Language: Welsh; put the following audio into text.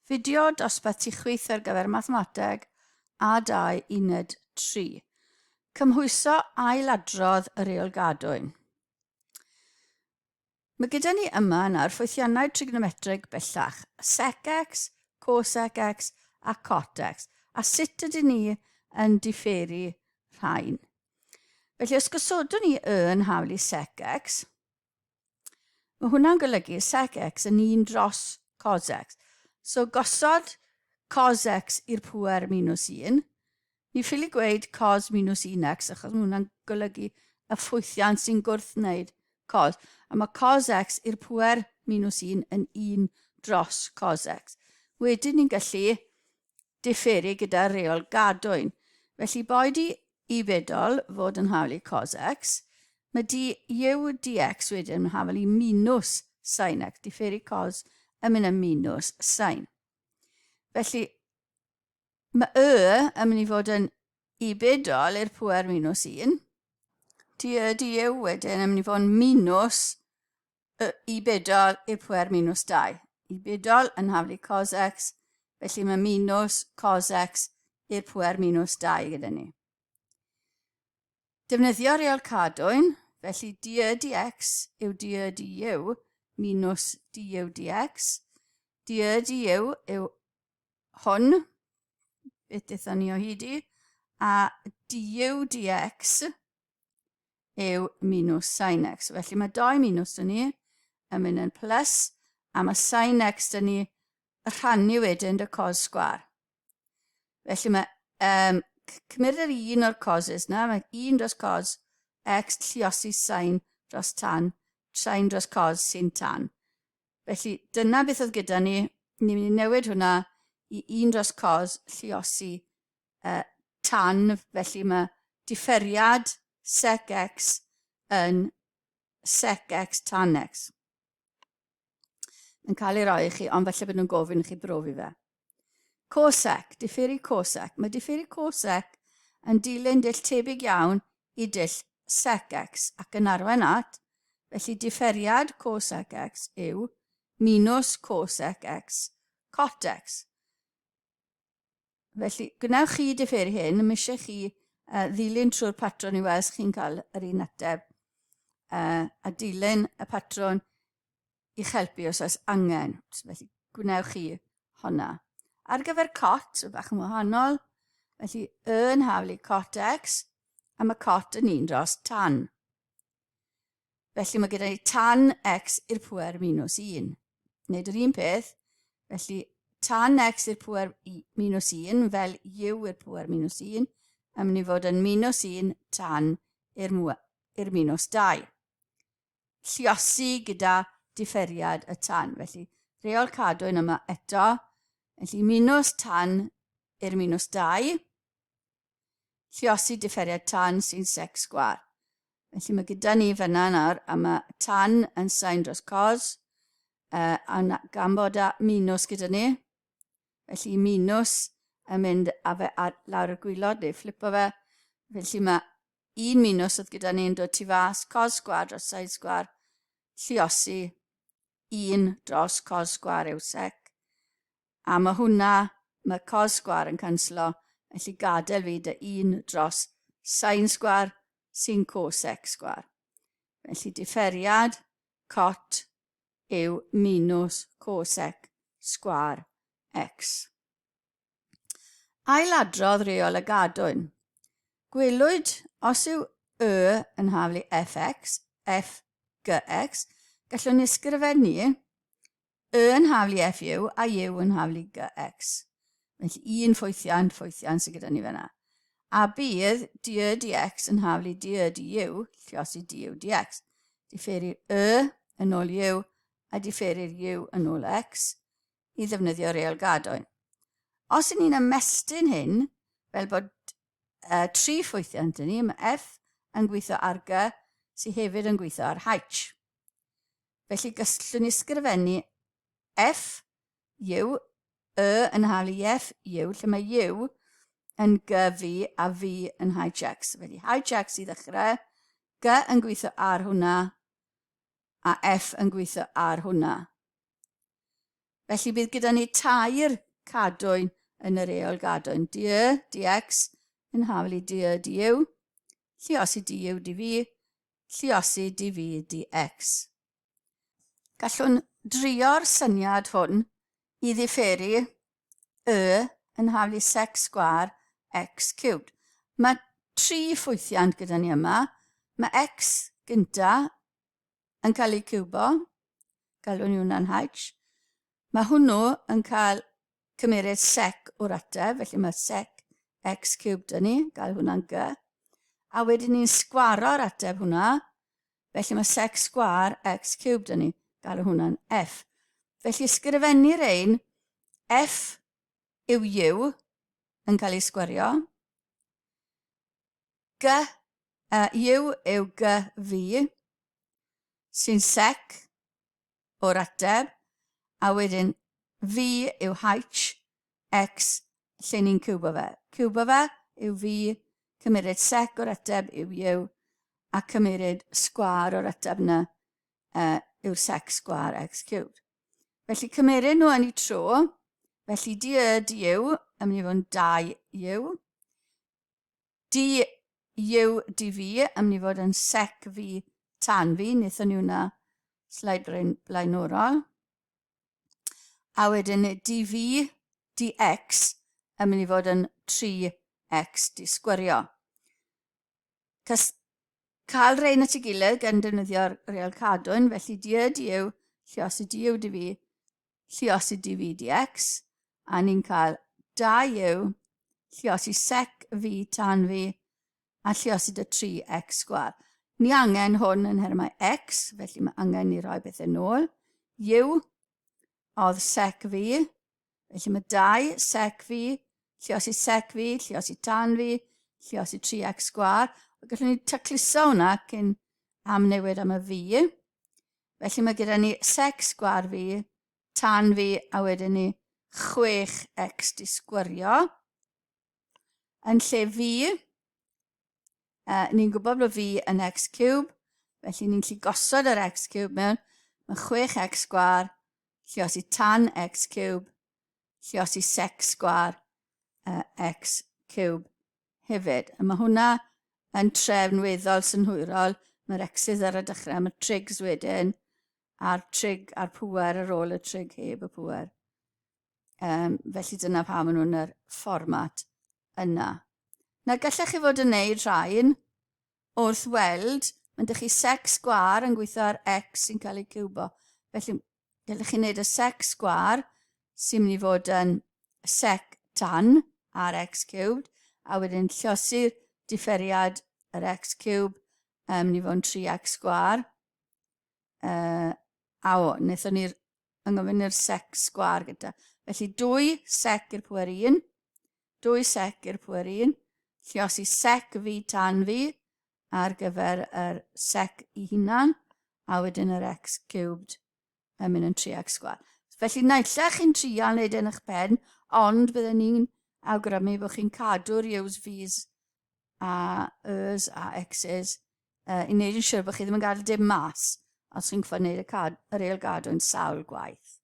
Fideo dosbarth tu chwith ar gyfer Mathemateg A2 Uned 3. Cymhwyso ailadrodd y reol gadwyn. Mae gyda ni yma nawr ffwythiannau trigonometreg bellach, sec x, cosec x a cot x, a sut ydyn ni yn diferu rhain. Felly os gosodwn ni y yn haflu sec x, Mae hwnna'n golygu sec x yn 1 dros cos x. So gosod cos x i'r pŵer minus 1. Ni ffili gweud cos minus 1x achos mae hwnna'n golygu y ffwythiant sy'n gwrthwneud cos. A mae cos x i'r pŵer minus 1 yn 1 dros cos x. Wedyn ni'n gallu diferu gyda reol gadwyn. Felly boed i i bedol fod yn hafal i cos x, mae du dx wedyn yn hafal i minus sin x, diferu cos yn mynd yn minus sin. Felly, mae y yn mynd i fod yn i bedol i'r pwer minus 1, du y du wedyn yn mynd i fod yn minus y i bedol i'r pwer minus 2. I bedol yn haflu cos x, felly mae minus cos x i'r pwer minus 2 gyda ni. Defnyddio reol cadwyn, felly dy dx yw dy du minus du dx. Dy du yw hwn, beth dethon ni o hyd i, a du dx yw minus sin x. Felly mae doi minus dyn ni yn mynd yn plus, a mae sin x dyn ni rhannu wedyn dy cos sgwar. Felly mae um, cymryd yr un o'r coses na, mae un dros cos x lliosi sin dros tan, sin dros cos sy'n tan. Felly dyna beth oedd gyda ni, ni'n mynd i newid hwnna i un dros cos lliosi uh, tan, felly mae diferiad sec x yn sec x tan x. Yn cael ei roi i chi, ond felly bod nhw'n gofyn i chi brofi fe. Cosec, diferu cosec. Mae diferu cosec yn dilyn dull tebyg iawn i dull sec x ac yn arwain at, felly diferiad cosec x yw minus cosec x cot x. Felly, gwnewch chi diferu hyn, mae eisiau chi uh, ddilyn trwy'r patrwn i weld chi'n cael yr un ateb uh, a dilyn y patrwn i'ch helpu os oes angen. Felly, gwnewch chi honna. Ar gyfer cot, y bach yn wahanol, felly y yn haflu cot x, a mae cot yn un dros tan. Felly mae gyda ni tan x i'r pwer minus 1. Wneud yr un peth, felly tan x i'r pwer minus 1 fel u i'r pwer minus 1 yn mynd i fod yn minus 1 tan i'r minus 2. Lliosi gyda diferiad y tan. Felly reol cadwyn yma eto. Felly minus tan i'r minus 2 Lliosi diferiad tan sy'n sec sgwâr. Felly mae gyda ni fyna nawr, a mae tan yn sain dros cos, uh, a na, gan bod a minus gyda ni, felly minus yn mynd a fe ar, lawr y gwylod neu flipo fe, felly mae un minus oedd gyda ni'n dod tu fas, cos sgwâr dros sain sgwâr, lliosi 1 dros cos sgwâr yw sec, A mae hwnna, mae cos sgwâr yn canslo, felly gadael fi dy 1 dros sin sgwâr sy'n cosec sgwâr. Felly diferiad cot yw minus cosec sgwâr x. Ailadrodd reol y gadwyn. Gwelwyd os yw y yn haflu fx, f, gx, gallwn ni ysgrifennu Y yn haflu FU a U yn haflu GX. Felly un ffwythiant, ffwythiant sydd gyda ni fyna. A bydd dy dx yn haflu dy du, lliosi du dx. Diferir Y yn ôl U a diferir U yn ôl X i ddefnyddio reol gadwyn. Os y'n ni'n ymestyn hyn, fel bod uh, tri ffwythiant yn ni, mae F yn gweithio ar G, sydd hefyd yn gweithio ar H. Felly gallwn ni sgrifennu F, U, Y yn haflu i F, U, lle mae U yn G, V a V yn HX. Felly HX i ddechrau, G yn gweithio ar hwnna, a F yn gweithio ar hwnna. Felly bydd gyda ni tair cadwyn yn yr eol gadwyn. dy, dx, yn hafal i dy, du, lluosi du, dv, lluosi dv, dx. Gallwn drio'r syniad hwn i ddifferu y yn haflu sec sgwâr x cubed. Mae tri ffwythiant gyda ni yma. Mae x gynta yn cael ei ciwbo, galwn ni hwnna'n h. Mae hwnnw yn cael cymeryd sec o'r ateb, felly mae sec x cubed dyn ni, gael hwnna'n g. A wedyn ni'n sgwaro'r ateb hwnna, felly mae sec sgwar x cubed dyn ni, gael hwnna'n f. Felly ysgrifennu'r ein f yw u yn cael ei sgwario, g, u yw g v, sy'n sec o'r ateb, a wedyn V yw H, X, lle ni'n ciwbo fe. Ciwbo fe yw V, cymeryd sec o'r ateb yw U, a cymeryd sgwâr o'r ateb yna uh, yw'r sec sgwâr x cubed. Felly cymeryd nhw yn eu tro, felly d y d u yn mynd i fod yn 2 u, D U D V yn mynd i fod yn sec V tan V, wnaethon ni hwnna sleid blaenorol. A wedyn DV dx yn mynd i fod yn 3x di sgwerio. Cys, cael rhain at ei gilydd gan defnyddio'r reol cadwyn, felly d y du, lliosi du dv, lliosi dv dx, a ni'n cael 2u lliosi sec v tan v, a lliosi dy 3x sgwar. Ni angen hwn yn nhermau x, felly mae angen ni roi bethau nôl. U oedd sec v, felly mae 2 sec v, lliosi sec v, lliosi tan v, lliosi 3x sgwar. Gallwn ni tacluso hwnna cyn amnewid am y v. Felly mae gyda ni sec sgwar fi, tan fi, a wedyn ni 6x di sgwario. Yn lle fi, ni'n gwybod bod fi yn x cube, felly ni'n gallu gosod yr x cube mewn. Mae 6x sgwar, lliosi tan x cube, lliosi sec sgwar x cube hefyd. A mae hwnna yn trefn weddol synhwyrol. Mae'r X's ar y dechrau, mae'r trigs wedyn, a'r trig a'r pŵer ar ôl y trig heb y pŵer. Um, felly dyna pam maen nhw'n yr fformat yna. Na gallech chi fod yn neud rhain wrth weld, mae ydych chi sec sgwar yn gweithio ar x sy'n cael ei ciwbo. Felly Gallech chi wneud y sec sgwar sy'n mynd i fod yn sec tan ar x cubed, a wedyn llosi'r diferiad yr x cube yn mynd i fod yn 3x sgwar. A o, wnaethon ni'r yngofyn i'r sec sgwar gyda. Felly 2 sec i'r pwer 1, 2 sec i'r pwer 1, lliosi sec fi tan fi ar gyfer yr sec i hunan, a wedyn yr x cubed yn mynd yn 3x sgwar. Felly naill ai chi'n trial wneud yn eich pen, ond bydden ni'n awgrymu bod chi'n cadw'r U's, V's a Y's a X's uh, i wneud yn siŵr bod chi ddim yn gadael dim mas os chi'n gwybod wneud y, cad, yr eil gadwyn sawl gwaith.